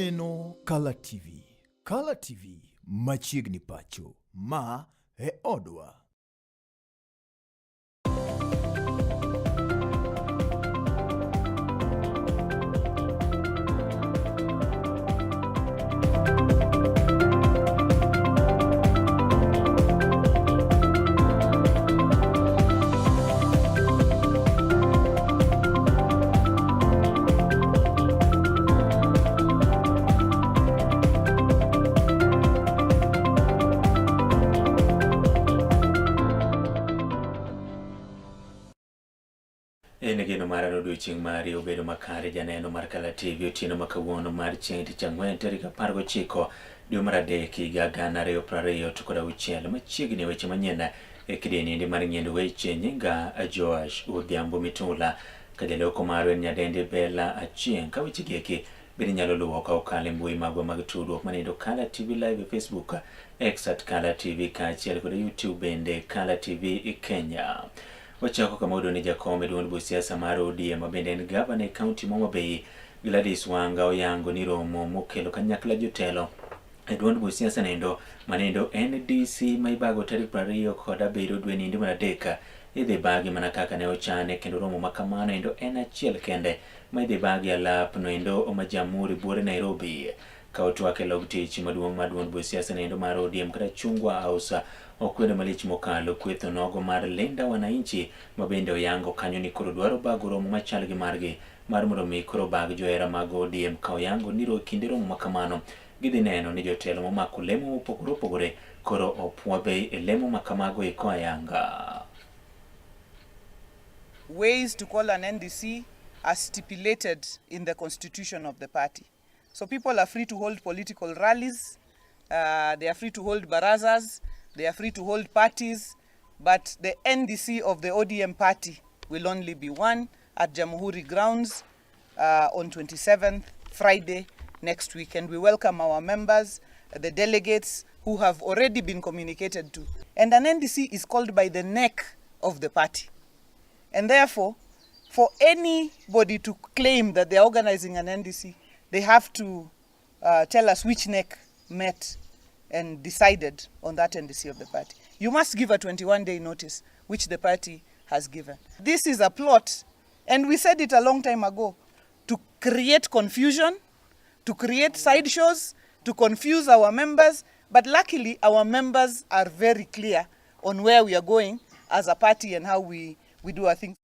Ineno Kala TV. Kala TV machiegni pacho. Ma e odwa. En geno mara ni odiochieng' mari obedo makare. Janeno mar Kala TV otieno ma kawuono mar chieng' tich ang'wen tarik 19 dwe mar adek higa 2026 machiegni weche manyien e kidienyendi mar ng'iendo weche nyinga Joash Odhiambo Mitula ka jaloko marwa en nyadendi Bella Achieng' ka weche gi eki bende inyalo luwo ka okalo e mbui magwa mag tudruok manindo Kala TV Live e Facebook, X at Kala TV kaachiel kod YouTube bende Kala TV Kenya. Wachako kama wayudo ni jakom e duond buch siasa mar ODM ma bende en gavana e kaunti ma Homa Bay Gladys Wanga oyango ni romo mokelo kanyakla jotelo e duond buch siasa nendo manendo NDC ma ibago tarik 27 dwe niendi mar adek idhi bagi mana kaka ne ochane kendo romo ma kamano endo en achiel kende ma idhi bagi alap no endo ma Jamhuri buore Nairobi. Ka otwak e log tich maduong' mar duond buch siasa nendo mar ODM kata Chungwa House okwedo malich mokalo kweth onogo mar Linda Wananchi ma bende oyango kanyo ni koro dwaro bago romo machal gi margi mar mondo mi koro bag johera mag ODM ka oyango ni ro kinde romo ma kamano gidhi neno ni jotelo momako lemo mopogore opogore koro opwodhi e lemo ma kamago eko ayanga. Ways to call an NDC are stipulated in the constitution of the party. So people are free to hold political rallies, they are free to hold barazas, they are free to hold parties, but the NDC of the ODM party will only be one at Jamhuri grounds on 27th Friday next week. And we welcome our members, the delegates who have already been communicated to. And an NDC is called by the neck of the party. And therefore, for anybody to claim that they are organizing an NDC, they have to tell us which neck met and decided on that NDC of the party. You must give a 21-day notice, which the party has given. This is a plot, and we said it a long time ago, to create confusion, to create sideshows, to confuse our members. But luckily, our members are very clear on where we are going as a party and how we do our things.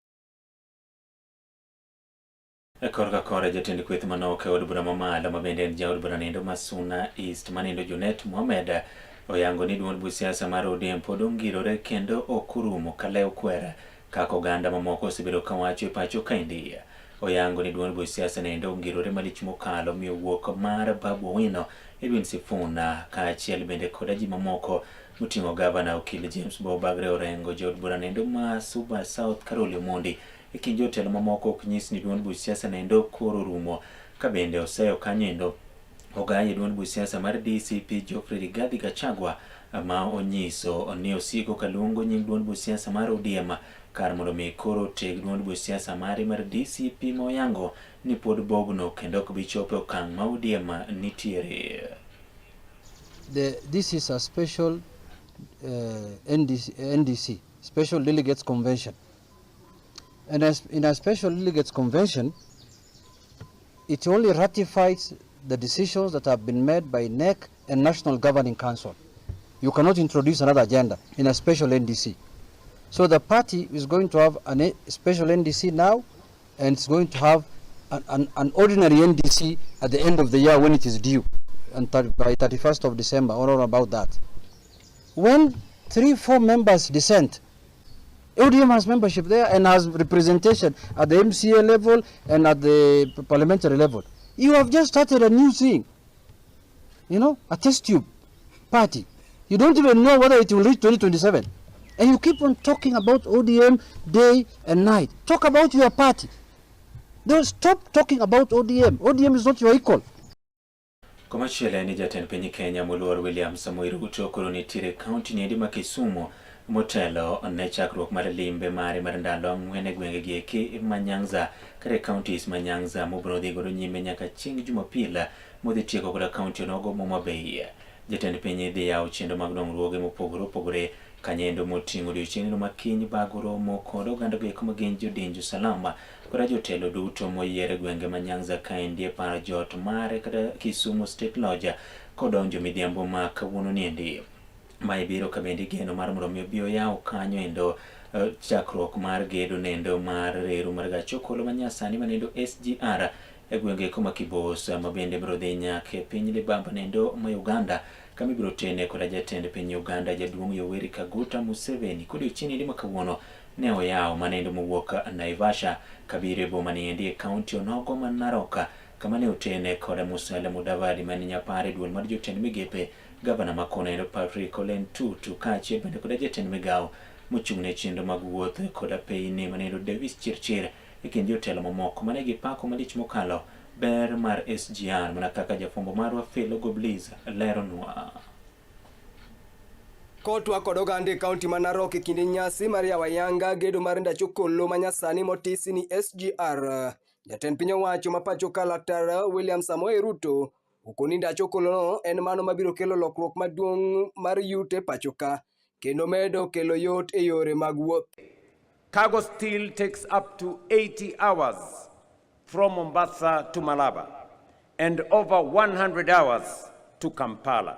E korka kore jatend kweth manok e od bura mamalo ma bende en jaod bura nindo ma Suna East manindo Junet Mohamed oyango ni duond buch siasa mar ODM pod ongirore kendo ok orumo ka lew kwer kaka oganda mamoko osebedo kawacho e pacho kaendi. Oyango ni duond buch siasa nendo ongirore malich mokalo miyo wuok mar Babu Owino, Edwin Sifuna kaachiel bende koda ji mamoko moting'o gavana Okil James Bob Agre Orengo, jaod bura nendo ma Suba South Carol Omondi e kind jotelo mamoko ok nyis ni duond buch siasa nendo koro rumo ka bende oseyo kanyo endo ogaye duond buch siasa mar DCP Geoffrey Rigathi Gachagua ma onyiso ni osiko kaluongo nying duond buch siasa mar ODM kar mondo mi koro oteg duond buch siasa mare mar DCP ma oyango ni pod bogno kendo ok bi chopo e okang' ma ODM nitiere. This is a special NDC, Special Delegates Convention. And as in a Special Delegates Convention, it only ratifies the decisions that have been made by NEC and National Governing Council. You cannot introduce another agenda in a special NDC. So the party is going to have a special NDC now, and it's going to have an ordinary NDC at the end of the year when it is due, and by 31st of December, or about that. When 3-4 members dissent, ODM has membership there and has representation at the MCA level and at the parliamentary level. You have just started a new thing, a test tube party. You don't even know whether it will reach 2027. And you keep on talking about ODM day and night. Talk about your party. Don't stop talking about ODM. ODM is not your equal. Komachielo en ni jatend piny Kenya moluor William Samoei Ruto koro nitiere e kaunti niendi ma Kisumu Motelo ne chakruok mar limbe mare mar ndalo 4 e gwenge gi eki ma Nyanza kata e counties ma Nyanza mobiro dhi godo nyime nyaka chieng' Jumapil modhi tieko koda kaunti onogo ma Homa Bay. Jatend piny dhi yawo chenro mag dongruoge mopogore opogore kanyendo moting'o odiochieng'no ma kiny bago romo kod oganda go eko ma gin jodinj usalama koda jotelo duto moyier e gwenge ma Nyanza kaendi e par jot mare kata Kisumu State Lodge kodonjo midhiambo ma kawuono niendi. Mae biro ka bende igeno mar mondo mi obi oyaw kanyo endo chakruok mar gedo nendo mar reru mar gach okolo ma nyasani manendo SGR e gwenge eko ma Kibos ma bende biro dhi nyaka e piny libamba nendo ma Uganda kama ibiro tene koda jatend piny Uganda jaduong' Yoweri Kaguta Museveni. Kodiochieng' ma kawuono ne oyaw manendo mowuok Naivasha kabiro e boma niendi e kaunti onogo ma Narok kama ne otene koda Musalia Mudavadi mane nyapar e duol mar jotend migepe gavana ma kono endo Patrick Ole Ntutu kaachiel bende koda jatend migawo mochung' ne chenro mag wuoth koda peyni manendo Davis Chirchir e kind jotelo mamoko mane gipako malich mokalo ber mar SGR mana kaka jafwambo marwa Philo Gobliz leronwa. Kotwa kod oganda e kaunti ma Narok e kinde nyasi mar yawo ayanga gedo mar ndach okolo ma nyasani motisi ni SGR. Jatend piny owacho ma pacho ka Laktar William Samoei Ruto okoni ndach okolono en mano mabiro kelo lokruok maduong' mar yuto e pacho ka kendo medo kelo yot e yore mag wuoth. Cargo still takes up to 80 hours from Mombasa to Malaba and over 100 hours to Kampala.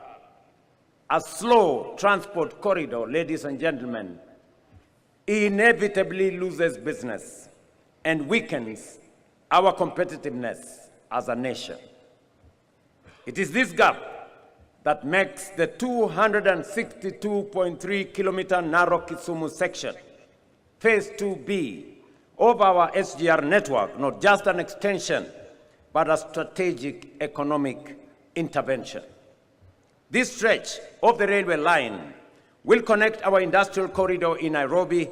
A slow transport corridor, ladies and gentlemen, inevitably loses business and weakens our competitiveness as a nation. It is this gap that makes the 262.3 kilometer Narok Kisumu section, Phase 2B of our SGR network, not just an extension, but a strategic economic intervention. This stretch of the railway line will connect our industrial corridor in Nairobi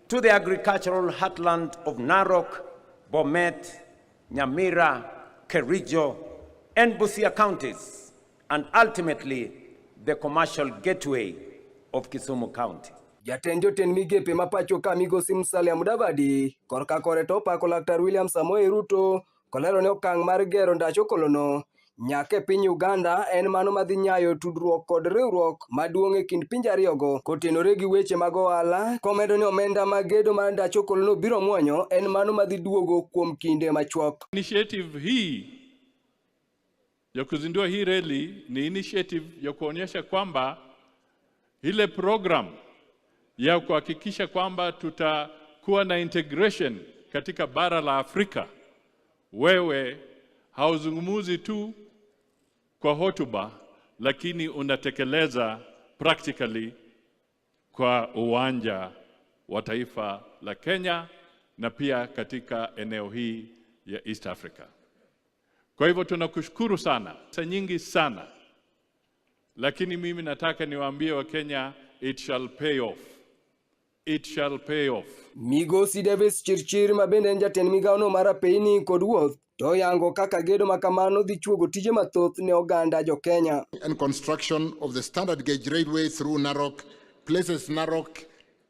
to the agricultural heartland of Narok, Bomet, Nyamira, Kericho, and Busia counties, and ultimately the commercial gateway of Kisumu County. Jatend jotend migepe ma pacho ka migosi Musalia Mudavadi korka kore to opako Laktar William Samoei Ruto kolero ni okang' mar gero ndach okolono nyaka e piny Uganda en mano madhi nyayo tudruok kod riwruok maduong' e kind pinje ariyogo kotenore gi weche mag ohala komedo ni omenda mag gedo mar ndach okolono biro muonyo en mano madhi duogo kuom kinde machuok. Initiative hii ya kuzindua hii reli ni initiative ya kuonyesha kwamba ile program ya kuhakikisha kwamba tutakuwa na integration katika bara la Afrika, wewe hauzungumuzi tu kwa hotuba, lakini unatekeleza practically kwa uwanja wa taifa la Kenya na pia katika eneo hii ya East Africa. Kwa hivyo tunakushukuru sana, pesa nyingi sana, lakini mimi nataka niwaambie Wakenya, it shall pay off. It shall pay off. Migosi Davis Chirchir ma bende en jatend migawono mar apeyni kod wuoth to oyango kaka gedo ma kamano dhi chuogo tije mathoth ne oganda jo Kenya. And construction of the standard gauge railway through Narok places Narok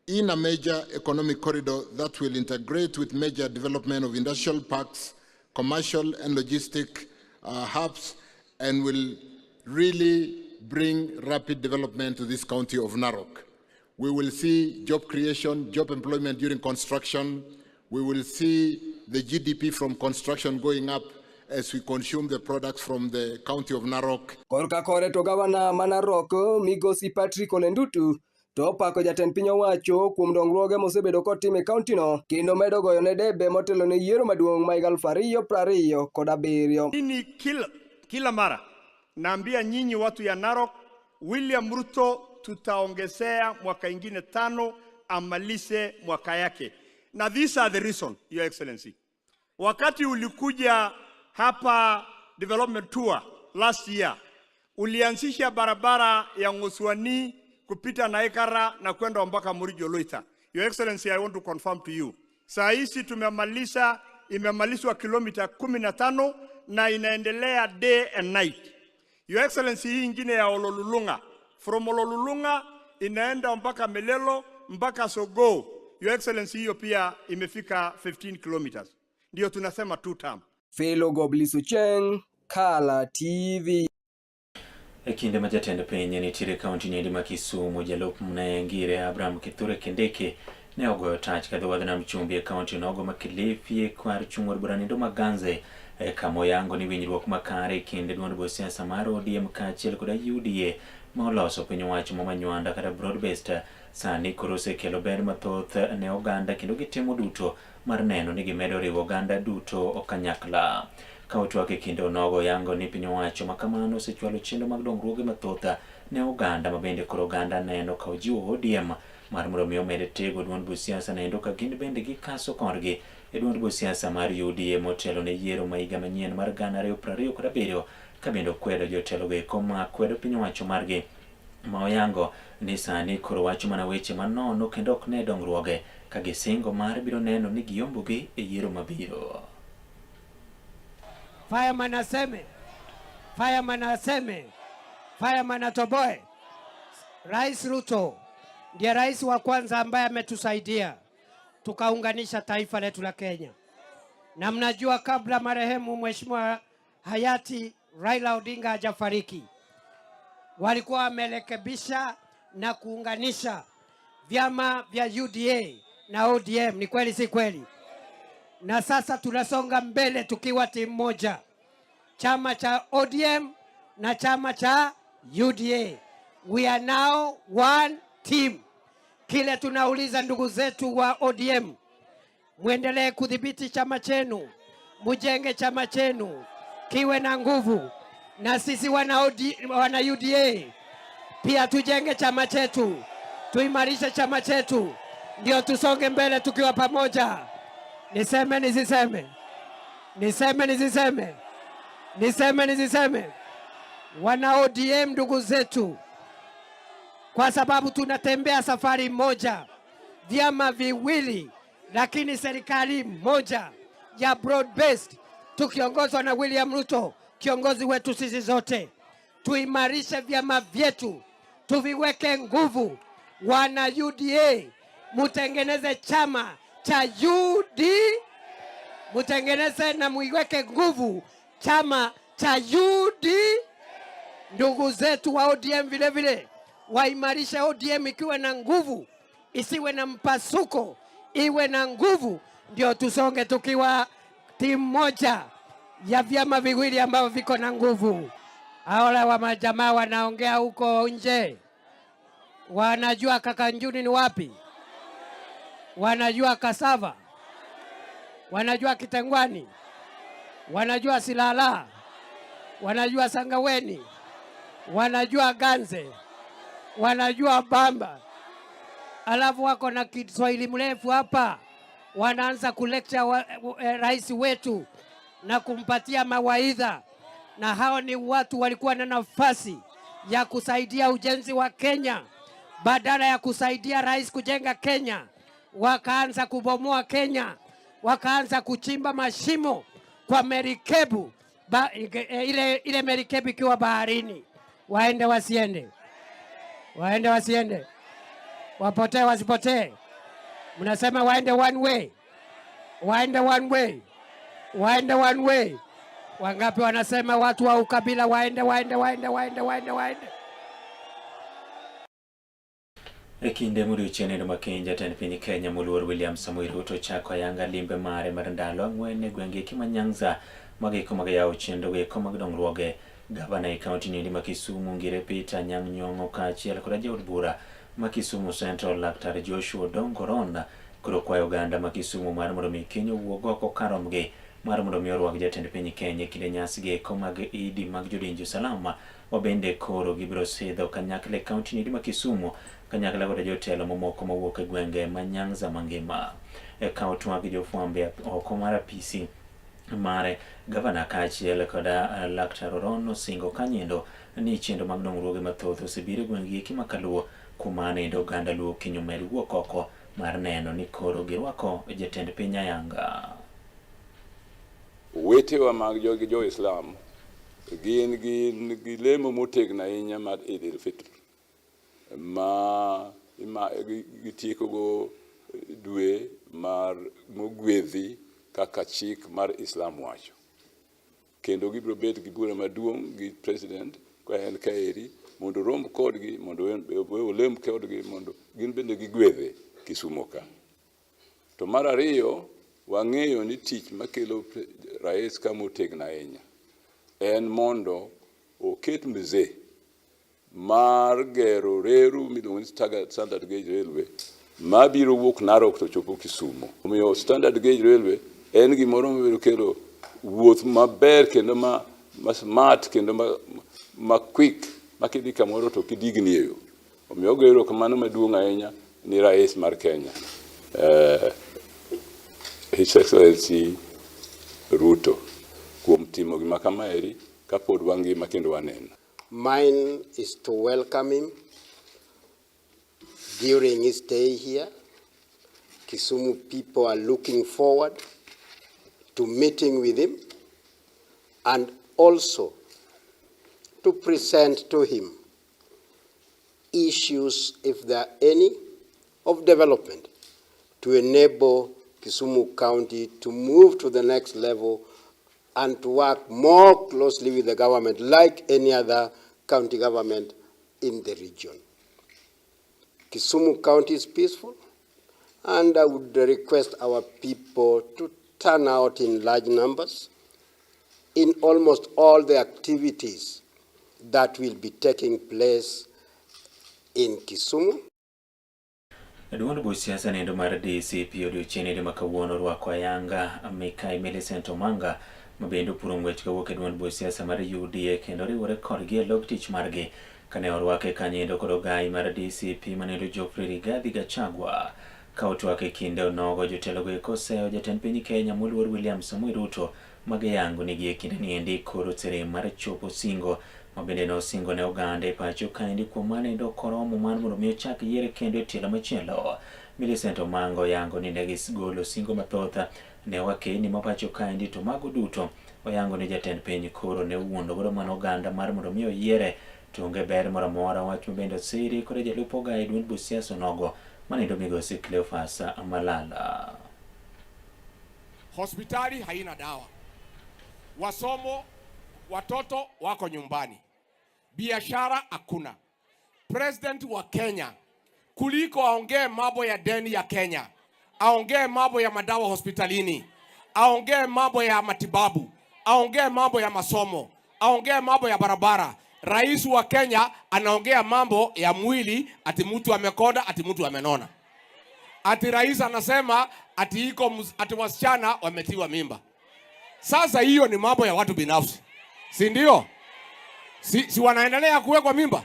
in a major economic corridor that will integrate with major development of industrial parks, commercial and logistic hubs, and will really bring rapid development to this county of Narok. We will see job creation, job employment during construction. We will see the GDP from construction going up as we consume the products from the county of Narok. Korka kore to gavana ma Narok migosi Patrick Ole Ntutu to opako jatend piny owacho kuom dongruoge mosebedo kotimo e kauntino kendo medo goyo ne debe motelo ne yiero maduong' ma higa 2027. Mimi kila mara naambia nyinyi watu ya Narok, William Ruto tutaongezea mwaka ingine 5 amalize mwaka yake. Na these are the reason, Your Excellency. Wakati ulikuja hapa development tour last year, ulianzisha barabara ya Ngoswani kupita Naikara na kwenda mpaka Murijo Loita. Your Excellency, I want to confirm to you. Saa hizi tumemaliza, imemalizwa kilomita 15 na inaendelea day and night. Your Excellency, hii ingine ya Ololulunga, from Ololulunga inaenda mpaka Melelo mpaka Sogoo, Your Excellency, hiyo pia imefika 15 kilometers. Ndio tunasema two term. Felo Goblis Ocheng, Kala TV. E kinde ma jatend piny nitiere e kaunti niendi ma Kisumu, jalup ne Ngire Abraham Kithure Kindiki ne ogoyo tach ka dho wadh nam chumbi e kaunti nogo ma Kilifi e kar chung' od bura nindo ma Ganze e kama oyango ni winjruok makare e kind duond buch siasa mar ODM kaachiel koda UDA ma oloso piny owacho ma Manywanda kata broad based sani koro osekelo ber mathoth ne oganda kendo gitimo duto mar neno ni gimedo riwo oganda duto kanyakla. Ka otwak e kinde onogo yango ni piny owacho ma kamano osechwalo chenro mag dongruoge mathoth ne oganda ma bende koro oganda neno ka ojiwo ODM mar mondo mi omed tego duond buch siasa noendo ka gin bende gikaso korgi e duond buch siasa mar UDA motelo ne yiero ma higa manyien mar 2027 ka bende okwedo jotelogo eko ma kwedo piny owacho margi ma oyango ni sani koro wacho mana weche manono kendo ok ne dongruoge ka gisingo mar biro neno ni giyombogi e yiero mabiro. Fireman aseme, fireman aseme, fireman atoboe. Rais Ruto ndiye rais wa kwanza ambaye ametusaidia tukaunganisha taifa letu la Kenya, na mnajua kabla marehemu Mheshimiwa hayati Raila Odinga hajafariki, walikuwa wamerekebisha na kuunganisha vyama vya UDA na ODM. Ni kweli si kweli? Na sasa tunasonga mbele tukiwa timu moja, chama cha ODM na chama cha UDA. We are now one team. Kile tunauliza ndugu zetu wa ODM, mwendelee kudhibiti chama chenu, mujenge chama chenu kiwe na nguvu, na sisi wana UDA pia tujenge chama chetu, tuimarishe chama chetu, ndio tusonge mbele tukiwa pamoja. Niseme nisiseme? Niseme nisiseme? Niseme nisiseme? Wana ODM ndugu zetu, kwa sababu tunatembea safari moja, vyama viwili, lakini serikali moja ya broad based, tukiongozwa na William Ruto, kiongozi wetu sisi zote. Tuimarishe vyama vyetu, tuviweke nguvu. Wana UDA, mutengeneze chama cha UD, mutengeneze na muiweke nguvu chama cha UD. Ndugu zetu wa ODM vile vile waimarishe ODM ikiwa na nguvu, isiwe na mpasuko, iwe na nguvu, ndio tusonge tukiwa timu moja ya vyama viwili ambavyo viko na nguvu. Hawa wa majamaa wanaongea huko nje, wanajua Kakanjuni ni wapi, wanajua Kasava, wanajua Kitengwani, wanajua Silala, wanajua Sangaweni, wanajua Ganze, wanajua Bamba, alafu wako na Kiswahili mrefu hapa, wanaanza kulecture rais wetu na kumpatia mawaidha. Na hao ni watu walikuwa na nafasi ya kusaidia ujenzi wa Kenya. Badala ya kusaidia rais kujenga Kenya, wakaanza kubomoa Kenya, wakaanza kuchimba mashimo kwa merikebu ile merikebu ikiwa baharini. Waende wasiende? Waende wasiende? Wapotee wasipotee? Mnasema waende one way, waende one way, waende one way. Wangapi wanasema watu wa ukabila waende, waende, waende, waende, waende, waende? E kinde modiochieng' ma kiny, jatend piny Kenya moluor William Samoei Ruto chako ayanga limbe mare mar ndalo 4 e gwenge eki ma Nyanza magiko mag yawo chenro eko mag dongruoge. Gavana e kaunti niendi ma Kisumu Ngire Peter Anyang' Nyong'o kaachiel kod jaod bura ma Kisumu Central Laktar Joshua Odongo Ron koro kwayo oganda ma Kisumu mar mondo mi kiny owuog oko karomgi mar mondo mi orwak jatend piny Kenya e kinde nyasi gi eko mag Idi mag jodinj usalama ma bende koro gibiro sidho kanyakla e kaunti niendi ma Kisumu kanyakla kod jotelo mamoko mawuok e gwenge ma Nyanza mangima. E kawo twak gi jofwambo oko mar apisi mare, gavana kaachiel kod Laktar Oron osingo kanyendo ni chenro mag dongruoge mathoth osebiro e gwenge eki ma Kaluo, kuma nendo oganda Luo kiny omed wuok oko mar neno ni koro girwako jatend piny ayanga. Owetewa mag jogi jo-Islam gin gi lemo motegno ahinya mar Eid al-Fitr ma Gitiekogo dwe mar mogwedhi kaka chik mar Islam wacho. Kendo gibiro bet gi bura maduong' gi president ka en kaeri mondo orom kodgi, mondo olem kodgi, mondo gin bende gigwedhe Kisumo ka. To mar ariyo, wang'eyo ni tich makelo rais ka motegno ahinya en mondo oket mzee mar gero reru miluongo ni Standard Gauge Railway mabiro wuok Narok to chopo Kisumo. Omiyo Standard Gauge Railway en gimoro mabiro kelo wuoth maber kendo ma smart kendo ma quick ma kidhi kamoro to ok idigni e yo. Omiyo ogo erokamano maduong' ahinya ni rais mar Kenya, His Excellency Ruto, kuom timo gima kamaeri kapod wangima kendo waneno. Mine is to welcome him during his stay here. Kisumu people are looking forward to meeting with him and also to present to him issues, if there are any, of development to enable Kisumu County to move to the next level and to work more closely with the government like any other county government in the region. Kisumu County is peaceful, and I would request our people to turn out in large numbers in almost all the activities that will be taking place in Kisumu. Duond buch siasa nendo mar DCP odiochieng' ma kawuono orwako ayanga Mikai Millicent Omanga, ma bende opuro ng'wech kawuok e duond buch siasa mar UDA kendo riwore kodgi e log tich margi. Kane orwake kanyo kod ogai mar DCP manendo Geoffrey Rigathi Gachagua. Ka otwak e kinde onogo, jotelogo eko oseyo jatend piny Kenya moluor William Samoei Ruto magiyango ni gi e kinde ni endi koro oserem mar chopo singo ma bende nosingo ne oganda e pacho kaendi. Kuom mano endo ok oromo mar mondo mi ochak yiere kendo e tielo machielo. Millicent Omanga oyango ni ne gigolo singo mathoth ne wakeni ma pacho kaendi, to mago duto oyango ni jatend piny koro ne owuondo godo mana oganda mar mondo mi oyiere, to onge ber moro amora. Wach ma bende osiri kod jalup ogaye duond buch siasa onogo manendo migosi Cleophas Malala. Hospitali haina dawa, wasomo watoto wako nyumbani, biashara hakuna. President wa Kenya kuliko aongee mambo ya deni ya Kenya, aongee mambo ya madawa hospitalini, aongee mambo ya matibabu, aongee mambo ya masomo, aongee mambo ya barabara. Rais wa Kenya anaongea mambo ya mwili, ati mtu amekonda, ati mtu amenona, ati rais anasema ati iko ati wasichana wametiwa mimba. Sasa hiyo ni mambo ya watu binafsi, si ndio? Si wanaendelea kuwekwa mimba?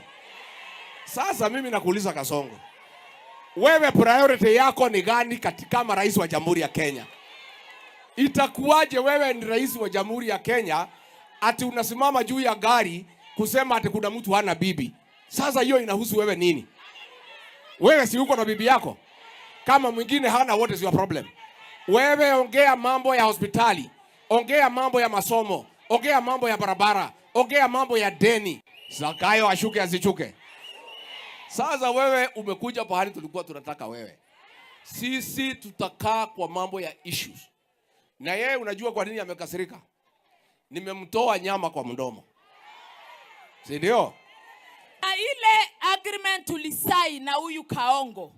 Sasa mimi nakuuliza Kasongo, wewe priority yako ni gani katika kama rais wa Jamhuri ya Kenya? Itakuwaje wewe ni rais wa Jamhuri ya Kenya ati unasimama juu ya gari kusema ati kuna mtu hana bibi? Sasa hiyo inahusu wewe nini? Wewe si uko na bibi yako? Kama mwingine hana, what is your problem? Wewe ongea mambo ya hospitali, ongea mambo ya masomo, ongea mambo ya barabara, ongea mambo ya deni. Zakayo ashuke asichuke? Sasa wewe umekuja pahali tulikuwa tunataka wewe. Sisi tutakaa kwa mambo ya issues. Na yeye unajua kwa nini amekasirika? Nimemtoa nyama kwa mdomo, si ndio? Na ile agreement tulisaini na huyu Kaongo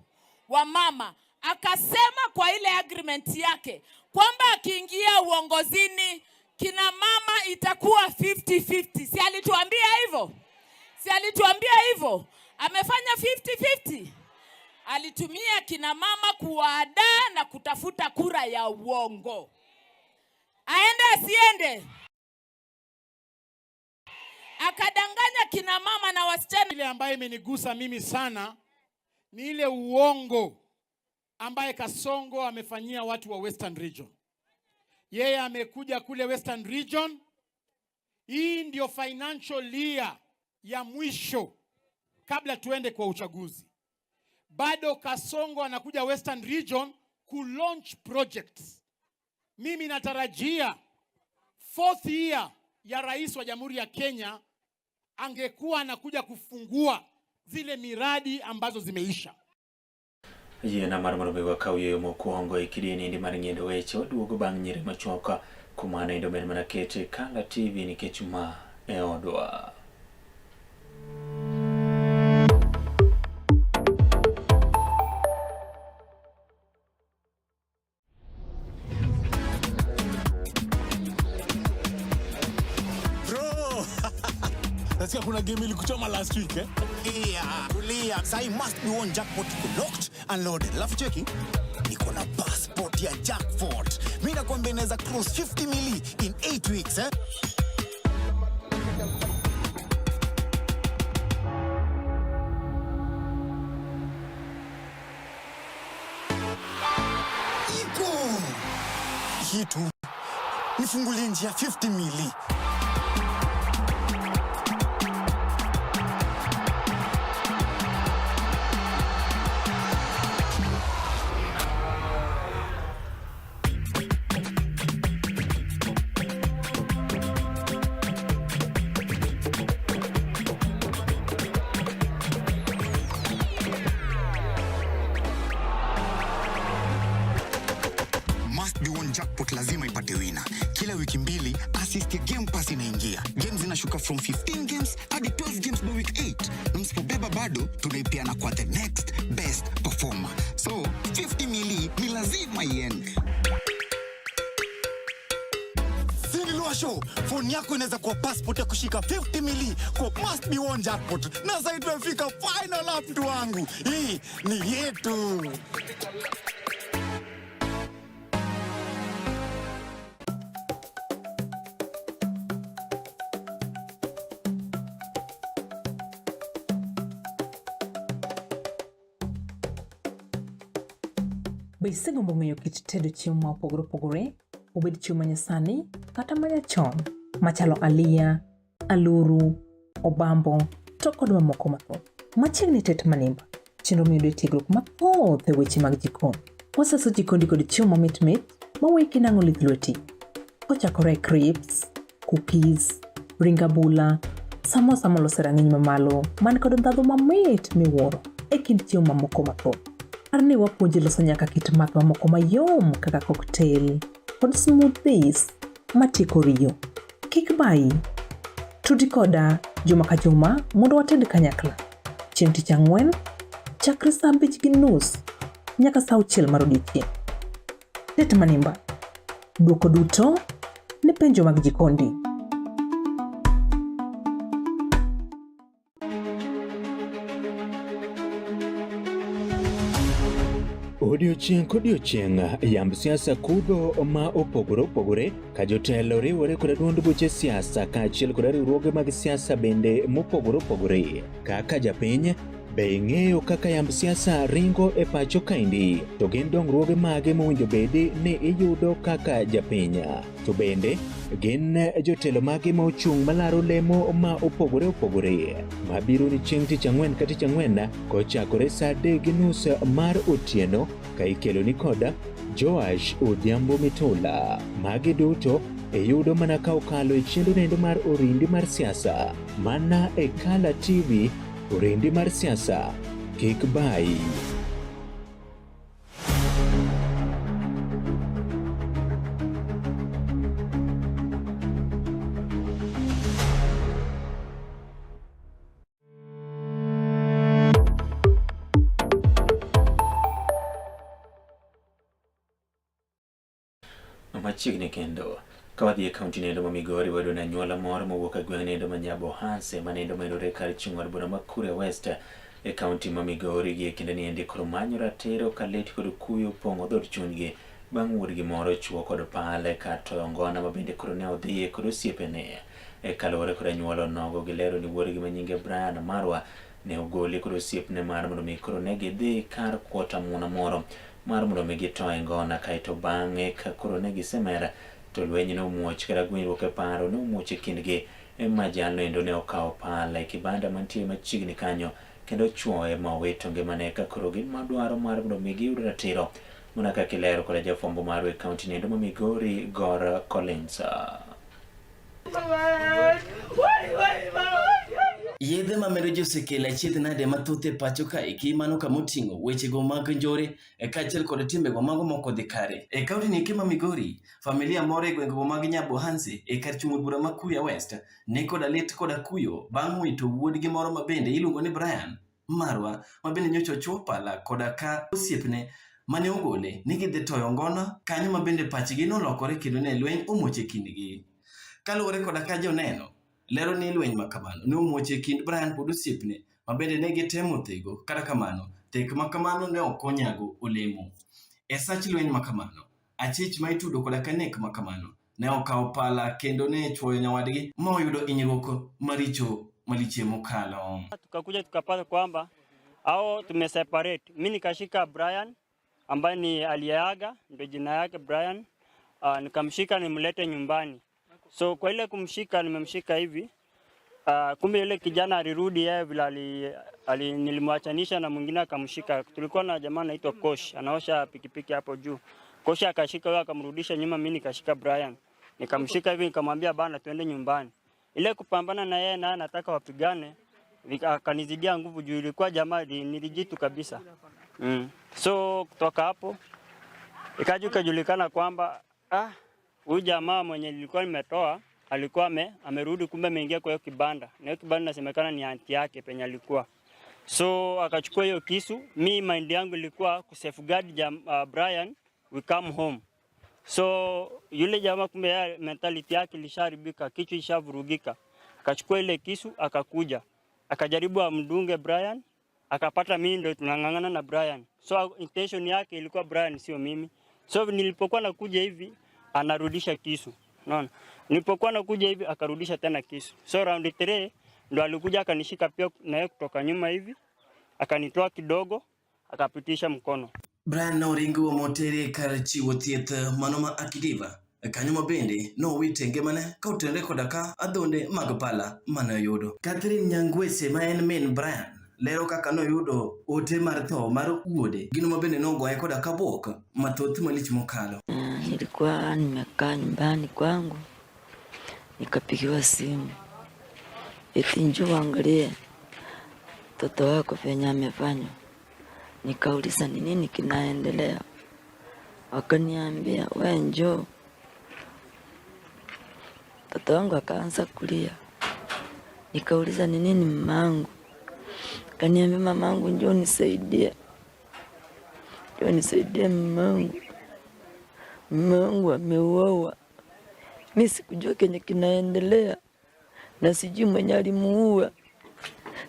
wa mama, akasema kwa ile agreement yake kwamba akiingia uongozini kina mama itakuwa 50-50. Si alituambia hivyo? Si alituambia hivyo? Amefanya 50-50. Alitumia kina mama kuwaandaa na kutafuta kura ya uongo. Aende asiende? Akadanganya kina mama na wasichana. Ile ambayo imenigusa mimi sana ni ile uongo ambaye Kasongo amefanyia watu wa Western Region. Yeye amekuja kule Western Region. Hii ndio financial year ya mwisho kabla tuende kwa uchaguzi. Bado Kasongo anakuja Western Region ku launch projects. Mimi natarajia fourth year ya rais wa Jamhuri ya Kenya angekuwa anakuja kufungua zile miradi ambazo zimeisha. Yiena mar mondo mi wakaw yueyo mokwongo e kidienindi mar ng'iendo weche waduogo bang' nyiri machuok kuma nindo med mana kete Kala TV nikech ma e odwa. Bro! Nasikia kuna game ilikuchoma last week eh? Yeah, tulia. Sai must be one jackpot iko locked and loaded. Alafu cheki, niko na passport ya jackpot. Mimi nakwambia inaweza cross 50 mili in 8 weeks eh? Iko hii tu nifungulie njia 50 mili. Must be one jackpot lazima ipate wina. Kila wiki mbili assist ya Game Pass inaingia. Games zinashuka from 15 games hadi 12 games by week 8. Na msipobeba bado tunaipeana kwa the next best performer. So 50 mili ni lazima iende. Show phone yako inaweza kuwa passport ya kushika 50 mili kwa must be one jackpot. Na sasa tumefika final lap, mtu wangu. Hii ni yetu. Be isegombo ng'eyo kit tedo chiemo ma opogore opogore, obed chiemo manyasani kata manyachon, machalo aliya, aluru, obambo, to kod mamoko mathoth. Machiegni Tet Manimba, chenro miyudo e tiegruok mathoth e weche mag jikon. Wasaso jikondi kod chiemo mamit mit maweki nang'o lith lweti. Kochakore e crisps, cookies, ring abula, samosa molos e rang'iny mamalo man kod ndhadhu mamit miwuoro e kind chiemo mamoko mathoth. Par ni wapuonji loso nyaka kit math mamoko mayom kaka cocktail kod smoothies matieko riyo. Kik bayi. Tudi koda juma ka juma mondo wated kanyakla. Chieng' tich ang'wen, chakre saa 5:30 nyaka saa 6 mar odiechieng'. Tet Manimba. Dwoko duto ne penjo mag jikondi. Odiochieng' kodiochieng' yamb siasa kudho ma opogore opogore ka jotelo riwore koda duond buche siasa kaachiel koda riwruoge mag siasa bende mopogore opogore. Kaka japiny, be ing'eyo kaka yamb siasa ringo e pacho kaendi? To gin dongruoge mage mowinjo bedi ni iyudo kaka japiny? To bende gin jotelo mage ma ochung' malaro lemo ma opogore opogore mabiro ni chieng' tich ang'wen ka tich ang'wen kochakore saa 3:30 mar otieno ka ikelo ni koda Joash Odhiambo Mitula. Magi duto iyudo mana ka okalo e chenro nendo mar Orindi mar siasa mana e Kala TV. Orindi mar siasa kik bayi. Machiegni kendo ka wadhi e kaunti nendo ma Migori, wayudo ni anyuola moro mowuok e gweng' nendo ma Nyabohanse ma nendo mayudore kar chung' od bura ma Kuria West e kaunti ma Migori gi e kinde ni endi koro manyo ratiro ka lit kod kuyo opong'o dhood chunygi bang' wuodgi moro chuo kod pale kar toyo ngona ma bende koro ne odhiye kod osiepene. E kaluwore kod anyuola onogo gilero ni wuodgi ma nyinge Brian Marwa ne ogole kod osiepne mar mondo mi koro ne gidhi kar kuot amuna moro mar mondo mi gitoye ngona, kaeto bang'e ka koro ne gisemer to lweny ne omuoch kata gwenyruok e paro ne omuoch e kindgi ma jalno endo ne okawo pala e kibanda mantie machiegni kanyo kendo ochuoye ma owito ngimane ka koro gin madwaro mar mondo mi giyud ratiro mana kaka ilero koda jafwambo marwa e kaunti nendo ma Migori Gor Collins. Yedhe mamero ji osekelo achiedh nade mathoth e pacho kaeki mano kama oting'o wechego mag njore kaachiel kod timbego mago mok odhi kare. E kaunti ni eki ma Migori, familia moro e gwengego mag Nyabohanse e kar chung' od bura ma Kuria West ni koda lit koda kuyo bang' wito wuodgi moro ma bende iluongo ni Brian Marwa ma bende nyocha ochuo pala koda ka osiepne mane ogole ni gidhi toyo ngono kanyo ma bende pachgi nolokore kendo ne lweny omuoch e kindgi. Kaluwore koda ka joneno lero ni lweny ma kamano ne omuoch e kind Brian kod osiepne ma bende ne gitemo thego, kata kamano thek ma kamano ne ok onyago olemo. E sach lweny ma kamano, achich ma itudo koda ka nek ma kamano ne okawo pala kendo ne chwoyo nyawadgi ma oyudo hinyruok maricho maliche mokalo. Tukakuja tukapata kwamba hao tumeseparate. Mimi nikashika Brian ambaye ni aliyeaga, ndio jina yake Brian. Nikamshika nimlete nyumbani. So kwa ile kumshika, nimemshika hivi. Kumbe yule kijana alirudi yeye vile nilimwachanisha na mwingine akamshika. Tulikuwa na jamaa anaitwa Kosh, anaosha pikipiki hapo juu. Kosh akashika huyo akamrudisha nyuma, mimi nikashika Brian. Nikamshika hivi nikamwambia bana tuende nyumbani. Ile kupambana na yeye na anataka wapigane, akanizidia nguvu juu ilikuwa jamaa nilijitu kabisa. So kutoka hapo ikaja ikajulikana kwamba huyu jamaa mwenye nilikuwa nimetoa alikuwa amerudi, kumbe ameingia kwa hiyo kibanda. Na hiyo kibanda inasemekana ni aunti yake penye alikuwa. So akachukua hiyo kisu. Mi mind yangu ilikuwa ku safeguard Brian, we come home. So yule jamaa kumbe yeye mentality yake ilisharibika, kichwa ishavurugika. Akachukua ile kisu akakuja. Akajaribu amdunge Brian, akapata mimi ndo tunang'ang'ana na Brian. So intention yake ilikuwa Brian sio mimi. So nilipokuwa nakuja hivi anarudisha kisu. Unaona? Nilipokuwa nakuja hivi akarudisha tena kisu. So round 3 ndo alikuja akanishika pia na yeye kutoka nyuma hivi, akanitoa kidogo, akapitisha mkono. Brian noringo motere kar chiwo thieth mano ma Akidiva. Kanyo ma bende nowite ngimane ka otenore koda ka adhonde mag pala mane oyudo. Catherine Nyangwese ma en min Brian lero kaka noyudo ote mar tho mar wuode, gino ma bende nogoye koda ka bwok mathoth malich mokalo. Nilikuwa nimekaa nyumbani kwangu nikapigiwa simu eti njoo uangalie mtoto wako venye amefanywa. Nikauliza ni nini kinaendelea, wakaniambia we njoo. Mtoto wangu akaanza kulia, nikauliza ni nini mamangu, kaniambia mamangu njoo nisaidie, njoo nisaidie mamangu, mamangu ameuawa. Mi sikujua kenye kinaendelea na sijui mwenye alimuua.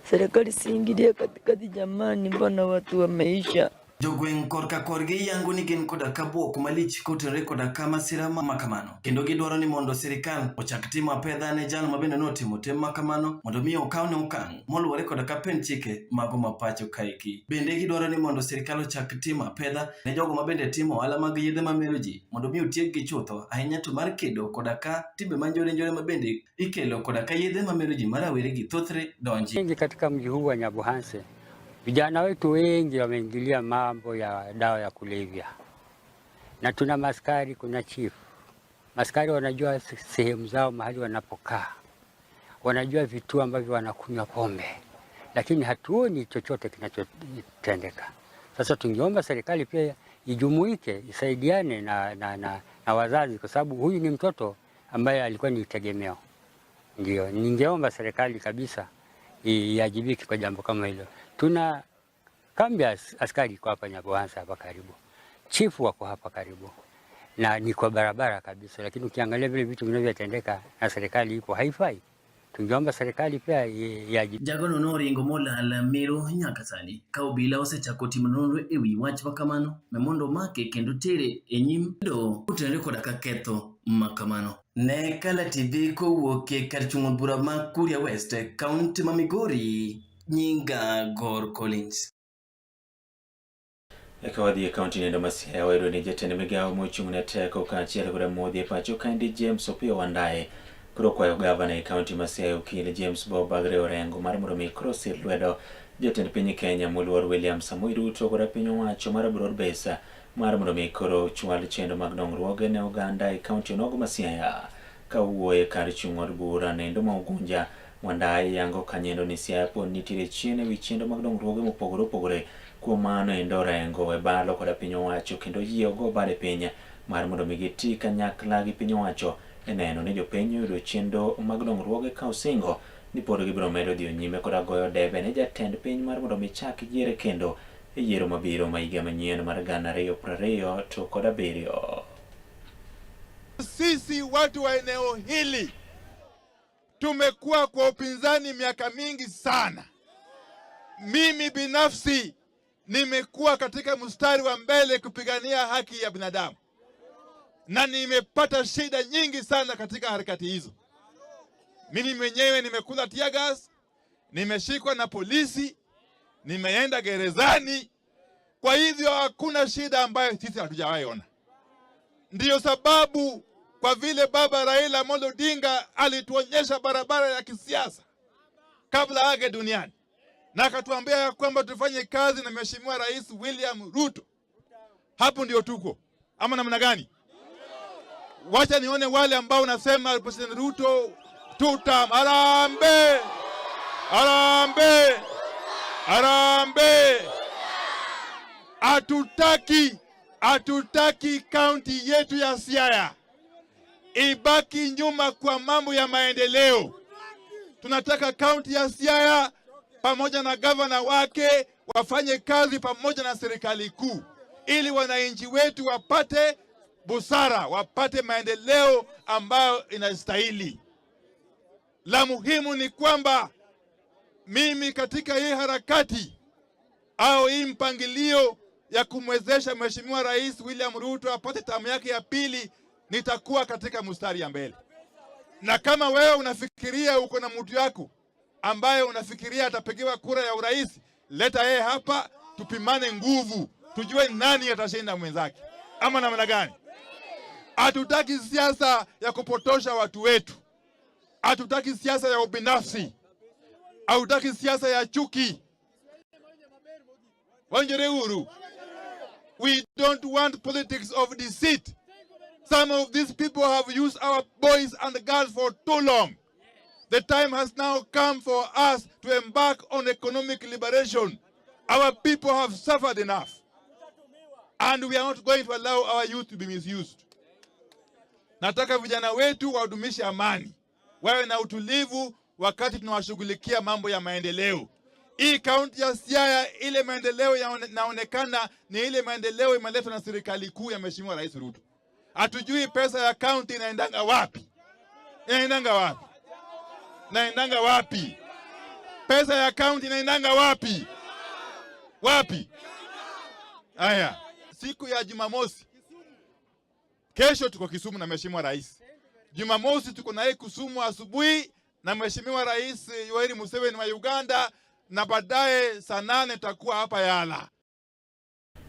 Serikali siingilie katikati jamani, mbona watu wameisha? Jogweng' korka korgi yango ni gin koda ka bwok malich kotenore koda ka masira ma kamano, kendo gidwaro ni mondo sirikal ochak timo apedha ne jal ma bende notimo tim ma kamano mondo mi okawne okang' moluwore koda ka pend chike mago ma pacho kaeki. Bende gidwaro ni mondo sirikal ochak timo apedha ne jogo ma bende timo ohala mag yedhe mamero ji mondo mi otiekgi chutho, ahinya to mar kedo koda ka timbe ma njore njore ma bende ikelo koda ka yedhe mamero ji ma rawere gi thothre donji. Wengi katika mji huu wa Nyabohanse, vijana wetu wengi wameingilia mambo ya dawa ya kulevya, na tuna maskari, kuna chief. Maskari wanajua sehemu zao mahali wanapokaa, wanajua vituo ambavyo wanakunywa pombe, lakini hatuoni chochote kinachotendeka. Sasa tungeomba serikali pia ijumuike, isaidiane na wazazi, kwa sababu huyu ni mtoto ambaye alikuwa ni tegemeo. Ndio, ningeomba serikali kabisa iajibike kwa jambo kama hilo. Tuna kambi ya askari kwa hapa Nyabohanse hapa karibu, chifu wako hapa karibu na ni kwa barabara kabisa, lakini ukiangalia vile vitu vinavyotendeka na serikali ipo haifai. Tungeomba serikali pia iajibike. Jagono noringo molal Meru nyaka sani ka obila osechako timo nonro e wi wach makamano mondo omake kendo tere e nyim doho kotenore koda ka ketho makamano. Ne Kala TV kowuok e kar chung' od bura ma Kuria West, kaunti ma Migori, nyinga Gor Collins. Eka wadhi e kaunti nendo ma Siaya, wayudo ni jatend migawo mochung' ne teko kaachiel koda modhi e pacho kaendi James Opiyo Wandayi koro kwayo gavana e kaunti ma Siaya okil James Bob Agre Orengo mar mondo mi koro sir lwedo jatend piny Kenya moluor William Samoei Ruto koda piny owacho mar Broad Base mar mondo mi koro chwal chenro mag dongruoge ne oganda e kaunti onogo ma Siaya. Ka owuoyo e kar chung' od bura nendo ma Ugunja, Wandayi yango kanyendo ni Siaya pod nitiere chien ewi chenro mag dongruoge mopogore opogore. Kuom mano endo Orengo webalo koda piny owacho kendo yie ogo bade piny mar mondo mi giti kanyakla gi piny owacho e neno ni jopiny oyudo chenro mag dongruoge ka osingo ni pod gibiro medo dhiyo nyime koda goyo debe ne jatend piny mar mondo mi chak yiere kendo e yiero mabiro ma higa manyien mar 2027. Sisi watu wa eneo hili tumekuwa kwa upinzani miaka mingi sana. Mimi binafsi nimekuwa katika mstari wa mbele kupigania haki ya binadamu na nimepata shida nyingi sana katika harakati hizo. Mimi mwenyewe nimekula tear gas, nimeshikwa na polisi, nimeenda gerezani. Kwa hivyo hakuna shida ambayo sisi hatujawahi ona. Ndiyo sababu kwa vile baba Raila Amolo Odinga alituonyesha barabara ya kisiasa kabla age duniani, na akatuambia ya kwamba tufanye kazi na Mheshimiwa Rais William Ruto. Hapo ndio tuko, ama namna gani? Wacha nione wale ambao nasema President Ruto tutam. Harambee! Harambee! Harambee! Hatutaki kaunti yetu ya Siaya ibaki nyuma kwa mambo ya maendeleo. Tunataka kaunti ya Siaya pamoja na gavana wake wafanye kazi pamoja na serikali kuu ili wananchi wetu wapate busara, wapate maendeleo ambayo inastahili. La muhimu ni kwamba mimi katika hii harakati au hii mpangilio ya kumwezesha Mheshimiwa Rais William Ruto apate tamu yake ya pili, nitakuwa katika mstari ya mbele. Na kama wewe unafikiria uko na mtu yako ambaye unafikiria atapigiwa kura ya urais, leta yeye hapa, tupimane nguvu, tujue nani atashinda mwenzake, ama namna gani? Hatutaki siasa ya kupotosha watu wetu, hatutaki siasa ya ubinafsi, hatutaki siasa ya chuki. Wanjere uru. We don't want politics of deceit. Some of these people have used our boys and girls for too long. The time has now come for us to embark on economic liberation. Our people have suffered enough. And we are not going to allow our youth to be misused. Nataka vijana wetu wadumishe amani, wawe na utulivu wakati tunawashughulikia mambo ya maendeleo. Hii kaunti ya Siaya, ile maendeleo yanaonekana ni ile maendeleo imeletwa na serikali kuu ya Mheshimiwa Rais Ruto. Hatujui pesa ya kaunti inaendanga wapi, inaendanga wapi, inaendanga wapi? Pesa ya kaunti inaendanga wapi? Wapi? Haya, siku ya Jumamosi, kesho tuko Kisumu na Mheshimiwa Rais. Jumamosi tuko naye Kisumu asubuhi na Mheshimiwa Rais Yoweri Museveni wa Uganda, na baadaye saa 8 tutakuwa hapa Yala.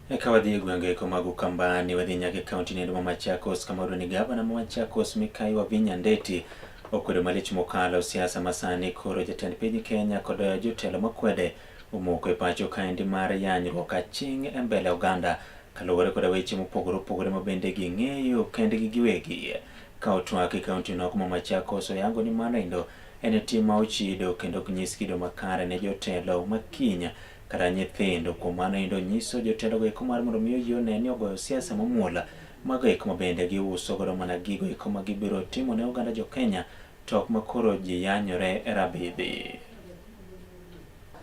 Eka wadhi e gwenge eko mag Ukambani, wadhi nyaka e kaunti nendo ma Machakos, kama wayudo ni gavana ma Machakos Mikai Wavinya Ndeti okwedo malich mokalo siasa masani. Koro jatend piny Kenya kod jotelo makwede omoko e pacho kaendi mar yanyruok aching' e mbele oganda kaluwore koda weche mopogore opogore ma bende ging'eyo kendgi giwegi. Ka otwak e kaunti no ma Machakos oyango ni mano endo en tim ma ochido kendo ok nyis kido makare ne jotelo makiny kata nyithindo. Kuom mano endo nyiso jotelo go eko mar mondo mi oyie one ni ogoyo siasa mamuol mago eko ma bende giuso godo mana gigo eko ma gibiro timo ne oganda jo Kenya to ok makoro ji yanyore e rabidhi.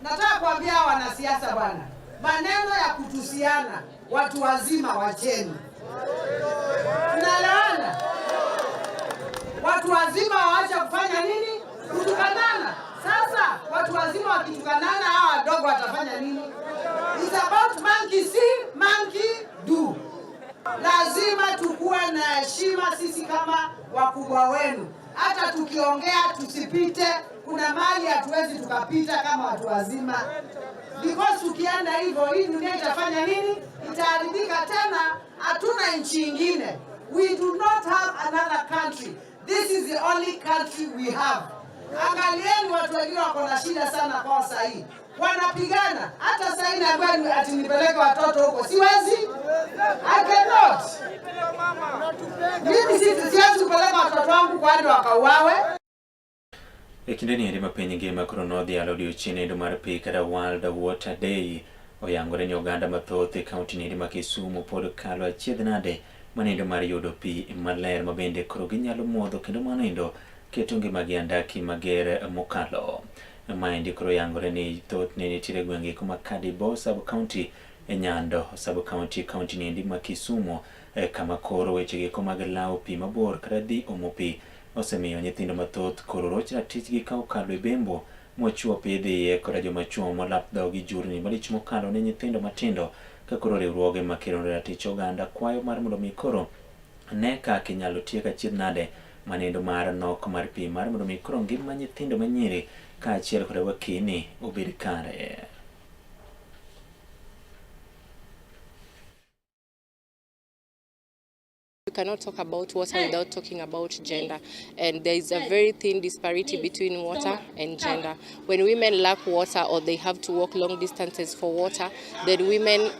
Nataka kuambia wanasiasa bwana, maneno ya kutusiana watu wazima wacheni. Tunaelewana? Watu wazima waache kufanya nini? Kutukanana. Sasa watu wazima wakitukanana, hawa wadogo watafanya nini? It's about monkey see, monkey do. Lazima tukuwe na heshima sisi kama wakubwa wenu. Hata tukiongea tusipite, kuna mahali hatuwezi tukapita kama watu wazima. Because tukienda hivyo hii dunia itafanya nini? Itaharibika tena. Hatuna nchi ingine. We do not have another country. This is the only country we have. Angalieni watu wengine wako na shida sana kwa saa hii. Wanapigana. Hata saa hii naambiwa ati nipeleke watoto huko. Siwezi. I cannot. Mimi siwezi kupeleka watoto wangu kwani wakauawe. E kinde ni endi ma piny ngima koro nodhialo odiochieng' endo mar pi kata World Water Day, oyangore ni oganda mathoth e kaunti ni endi ma Kisumu pod kalo achiedh nade manendo mar yudo pi maler ma bende koro ginyalo modho kendo mano endo keto ngimagi andaki mager mokalo. Maendi koro yangore ni thothne nitiere gwenge kuma Kadibo sub county e Nyando sub county kaunti ni endi ma Kisumu e kama koro weche geko mag lawo pi mabor kata dhi omo pi osemiyo nyithindo mathoth koro roch ratichgi ka okalo e bembo mochuo pi dhiye koda joma chuo molap dhogi jurni malich mokalo ne nyithindo matindo ka koro riwruoge makero ne ratich oganda kwayo mar mondo mi koro ne kaka inyalo tiek achiedh nade manendo mar nok mar pi mar mondo mi koro ngima nyithindo manyiri kaachiel koda wakini obed kare. We cannot talk about water without talking about gender, and there is a very thin disparity between water and gender. When women lack water or they have to walk long distances for water, then women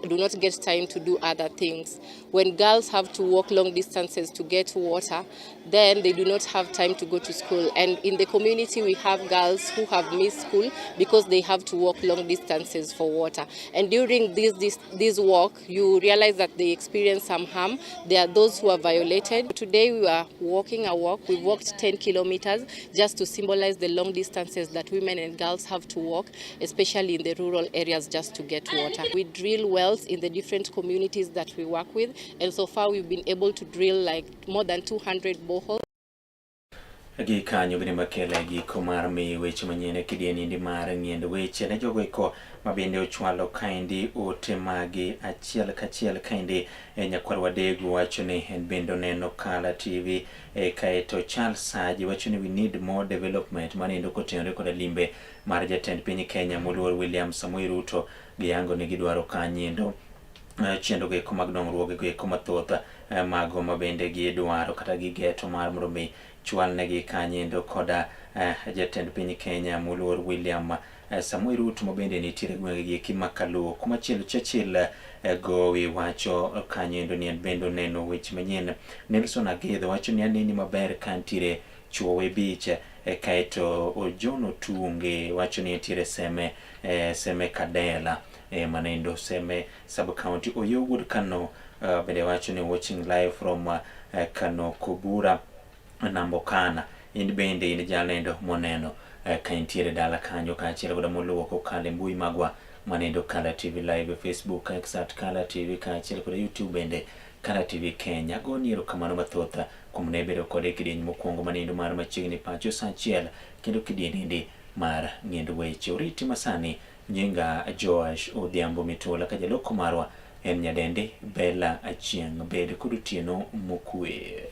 do not get time to do other things. When girls have to walk long distances to get water, then they do not have time to go to school. And in the community, we have girls who have missed school because they have to walk long distances for water. And during this walk, you realize that they experience some harm. There are those who are violated. Today we are walking a walk. We walked 10 kilometers just to symbolize the long distances that women and girls have to walk, especially in the rural areas, just to get water. We drill wells in the different communities that we work with, and so far we've been able to drill more than 200 boreholes. Gi kanyo bende makele giko mar miyo weche manyien e kidieny endi mar ng'iend weche ne jogo eko ma bende ochwalo kaendi ote magi achiel kachiel kaendi e nyakwar Wadego wacho ni en bende oneno Kala TV kaeto Charles Saji wacho ni we need more development manendo kotenore koda limbe mar jatend piny Kenya moluor William Samoei Ruto giyango ni gidwaro kanyendo chenro go eko mag dongruoge go eko mathoth mago ma bende gidwaro kata gigeto mar mondo mi chwalnegi kanyendo koda jatend piny Kenya moluor William Samoei Ruto ma bende nitiere gwenge gi eki ma Kaluo. Kumachielo Churchill Gowi wacho kanyendo ni en bende oneno weche manyien. Nelson Agedho wacho ni aneni maber ka nitiere Chuowe Beach kaeto Ojono Otunge wacho ni nitiere Seme Seme Kadela manendo Seme sub county. Oyo Wuod Kano bende wacho ni watching live from Kano Kobura Nambokana. In bende in jalendo moneno ka intiere dala kanyo kaachiel koda moluwo kokalo e mbui magwa manendo Kala TV Live e Facebook, X at Kala TV kaachiel koda YouTube bende Kala TV Kenya. Agoni erokamano mathoth kuom ne bedo kode e kidieny mokwongo manendo mar machiegni pacho saa achiel kendo kidieny endi mar ng'iend weche. Oriti masani nyinga Joash Odhiambo Mitula ka jaloko marwa en nyadendi Bella Achieng'. Bed kod otieno mokwe.